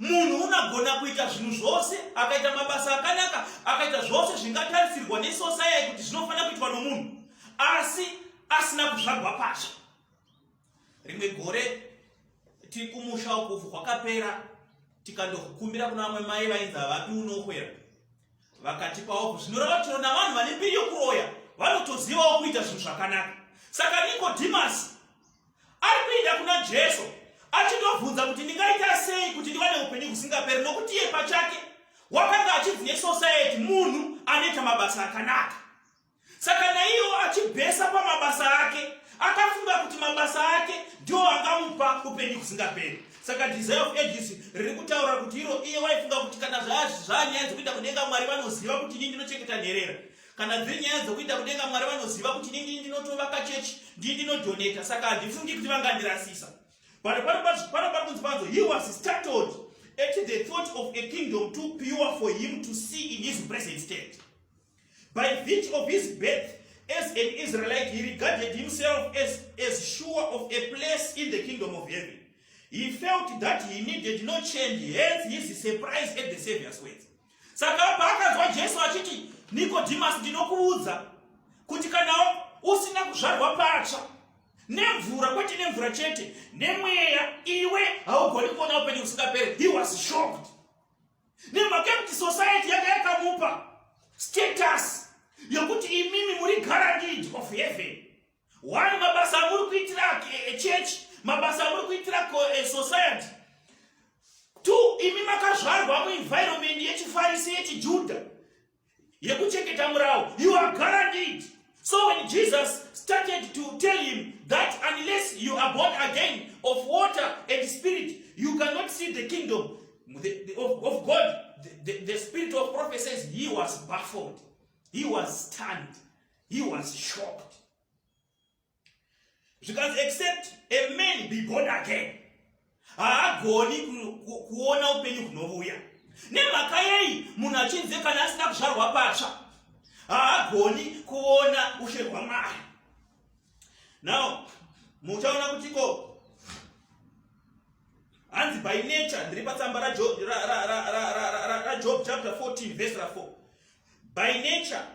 Munhu unogona kuita zvinhu zvose, akaita mabasa akanaka, akaita zvose zvingatarisirwa nesociety kuti zvinofanira kuitwa nomunhu, asi asina kuzvarwa patsva. Rimwe gore tiri kumusha ukufu hwakapera, tikandokumbira kuna vamwe mai vainzi havapi unohwera, vakatipawo. Zvinoreva kuti navanhu vane mbiri yokuroya vanotozivawo kuita zvinhu zvakanaka. Saka Nikodhimasi ari kuenda kuna Jesu achindobvunza kuti, "Ndingaita sei kuti ndiwane upenyu husingaperi?" Nokuti iye pachake wakanga achinzi nesociety munhu anoita mabasa akanaka. Saka naiyewo achibhesa pamabasa ake, akafunga kuti mabasa ake ndiwo angamupa upenyu husingaperi. Saka Desire of Ages riri kutaura kuti iro iye waifunga kuti kana zvanyaya dzekuita kudenga, Mwari vanoziva kuti inini ndinochengeta nherera. Kana dziri nyaya dzokuita kudenga, Mwari vanoziva kuti inini ndinotovaka chechi, ndii ndinodonata, saka handifungi kuti vangandirasisa. But pano pari kunzi panzo, he was startled at the thought of a kingdom too pure for him to see in his present state. By virtue of his birth as an Israelite, he regarded himself as sure of a place in the kingdom of heaven. He felt that he needed no change, hence his surprise at the Savior's words. Saka paakanzwa Jesu achiti, "Nikodhimas, ndinokuudza kuti kana usina kuzvarwa patsva nemvura, kwete nemvura chete, nemweya, iwe haugoni kuona upenyu husingaperi," he was shocked, nemhaka yekuti society yanga yakamupa status yokuti imimi muri guaranteed of heaven. One, mabasa amuri kuitira church, mabasa amuri kuitira society. Two, imi makazvarwa muenvironment yechiFarisi, yechiJudha, yekuchengeta murau. You are guaranteed. So when Jesus started to tell him that unless you are born again of water and spirit, you cannot see the kingdom of God, the Spirit of Prophecy says he was baffled, he was stunned, he was shocked. Zvikanzi, except a man be born again, haagoni kuona upenyu hunovuya. Nemhaka yei munhu achinzi kana asina kuzvarwa patsva haagoni kuona ushe hwaMwari? Now muchaona kutiko hanzi by nature, ndiri patsamba raJob chapter 14 verse ra4, by nature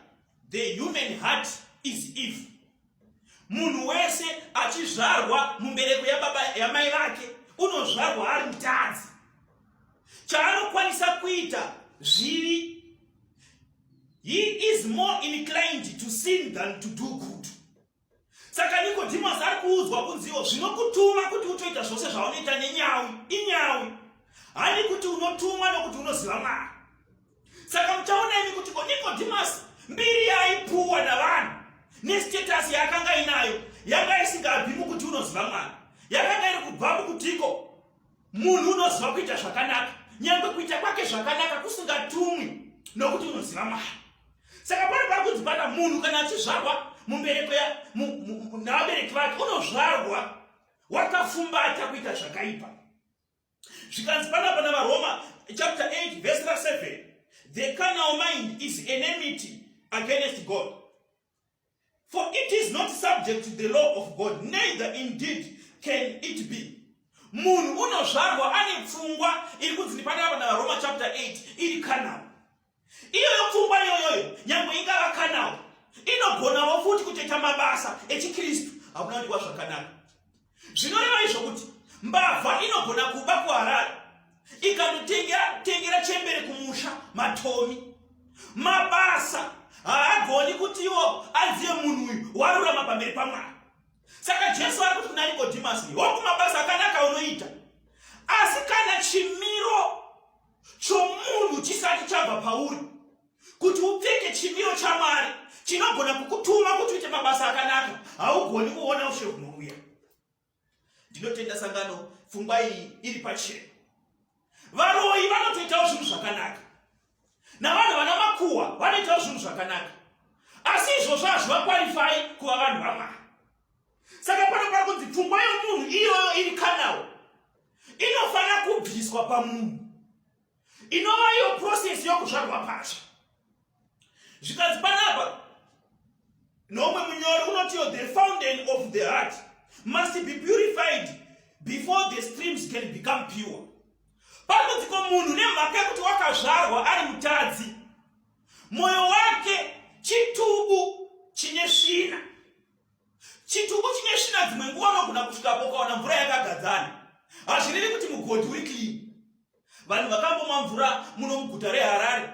the human heart is evil. Munhu wese achizvarwa mumbereko yababa yamai vake unozvarwa ari mutadzi. Chaanokwanisa kuita zvivi. He is more inclined to sin than to do good. Saka Nikodhimas ari kuudzwa kunziwo zvinokutuma kuti utoita zvose zvaunoita nenyawi inyawi, hani kuti unotumwa nokuti unoziva Mwari. Saka muchaona imi kuti ko Nikodhimas mbiri yaaipuwa navanhu nestatus yaakanga inayo yanga isingabvi mukuti unoziva Mwari, yakanga iri kubva mukutiko munhu unoziva kuita zvakanaka, nyange kuita kwake zvakanaka kusingatumwi nokuti unoziva Mwari. Saka pano pari kunzi pana munhu kana achizvarwa mumbereko navabereki vake unozvarwa wakafumbata kuita zvakaipa. Zvikanzi panapa navaRoma chapter 8 verse ra7, the carnal mind is enmity against God, for it is not subject to the law of God, neither indeed can it be. Munhu unozvarwa ane pfungwa iri kunzi panapa navaRoma chapter 8 iri carnal. Iyoyo pfungwa iyoyoyo, nyange ingava carnal, inogonawo futi kutoita mabasa echiKristu. Hakuna kudiwa zvakanaka. Zvinoreva izvo kuti mbavha inogona kuba kuHarare, ikandotengera chembere kumusha matomi. Mabasa haagoni kuti iwo aziye munhu uyu warurama pamberi paMwari. Saka Jesu ari kuti kuna Nikodhimasi, hongu, mabasa akanaka unoita, asi kana chimiro chomunhu chisati chabva pauri kuti upfeke chimiro chaMwari chinogona kukutuma kuti uite mabasa akanaka, haugoni kuona ushe hunouya. Ndinotenda sangano, pfungwa iyi iri pachena. Varoyi vanotoitawo zvinhu zvakanaka, navanhu vana makuhwa vanoitawo zvinhu zvakanaka, asi izvozvo hazvivaqualify kuva vanhu vaMwari. Saka pano pari kunzi pfungwa yomunhu iyoyo iri carnal inofanira kubviswa pamunhu, inova iyo process yokuzvarwa patsva. Zvikanzi panapa nomwe munyori unotiyo, the fountain of the heart must be purified before the streams can become pure. Pari kunzi ko munhu nemhaka yekuti wakazvarwa ari mutadzi, mwoyo wake chitubu chine svina. Chitubu chine svina, dzimwe nguva unogona kusvikapo ukawana mvura yakagadzana. Hazvirevi kuti mugodhi uri clean. Vanhu vakambomwa mvura muno muguta reHarare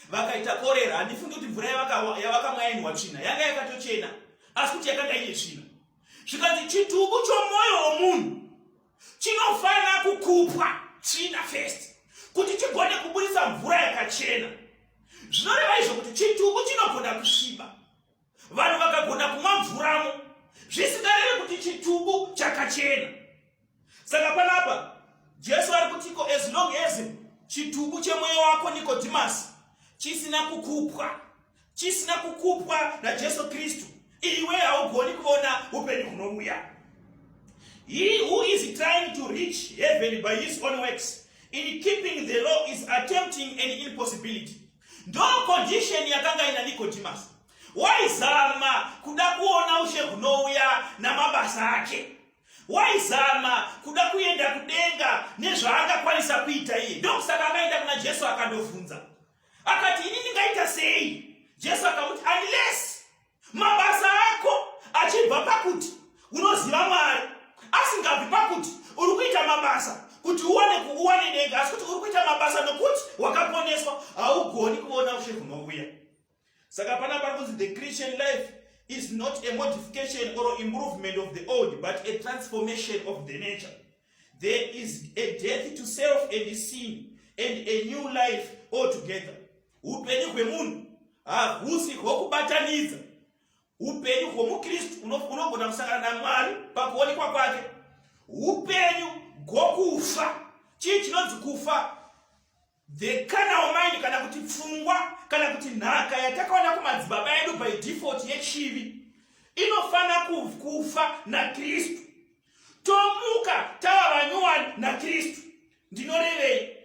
vakaita korera, handifungi kuti mvura yavakamwa yainwa tsvina, yanga yakatochena, asi kuti yakanga ine tsvina. Zvikanzi chitubu chomwoyo womunhu chinofanira kukupwa tsvina first kuti chigone kuburitsa mvura yakachena. Zvinoreva izvo kuti chitubu chinogona kusviba, vanhu vakagona kumwa mvuramo, zvisingarevi kuti chitubu chakachena. Saka panapa Jesu ari kutiko, as long as chitubu chemwoyo wako, Nicodemus, chisina kukupwa, chisina kukupwa naJesu Kristu, iwe haugoni kuona upenyu hunouya. He who is trying to reach heaven by his own works in keeping the law is attempting an impossibility. Ndo condition yakanga ina Nicodemus. Waizama kuda kuona ushe hunouya namabasa ake, waizama kuda kuenda kudenga nezvaangakwanisa kuita iye. Ndokusaka akaenda kuna Jesu akandobvunza akati, "Ini ndingaita sei?" Jesu akamuti, "Unless mabasa ako achibva pakuti unoziva Mwari, asingabvi pakuti uri kuita mabasa kuti uwane denga, asi kuti uri kuita mabasa nokuti wakaponeswa, haugoni kuona ushe hunouya." Saka pana pari kunzi the Christian life is not a modification or improvement of the old, but a transformation of the nature. There is a death to self and sin and a new life altogether. Upenyu hwemunhu hahusi hwokubatanidza. Upenyu hwomukristu unogona kusangana naMwari pakuonekwa kwake, upenyu hwokufa. Chii chinonzi kufa? The carnal mind, kana kuti pfungwa, kana kuti nhaka yatakaona kumadzibaba edu by default yechivi, inofanira kufa naKristu, tomuka tava vanyowani naKristu. Ndinorevei?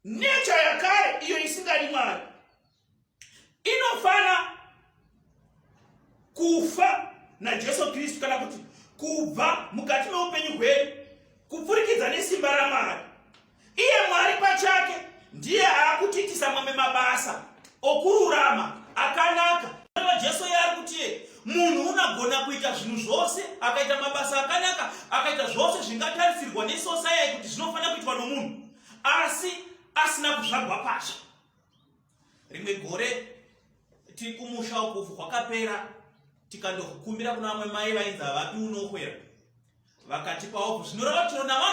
Nature yakare iyo isingadi Mwari inofana kufa naJesu Kristu, kana kuti kubva mukati meupenyu hwedu kupfurikidza nesimba raMwari. Iye Mwari pachake ndiye aakutiitisa mamwe mabasa okururama akanaka. Jesu iye ari kuti munhu unogona kuita zvinhu zvose, akaita mabasa akanaka, akaita zvose zvingatarisirwa nesociety kuti zvinofanira kuitwa nomunhu, asi asina kuzvagwa patsva. Rimwe gore tiri kumusha, ukufu hwakapera, tikandokumbira kuna vamwe mai vainzi havapi unokwera, vakatipa upfu. Zvinoreva kuti tino navanhu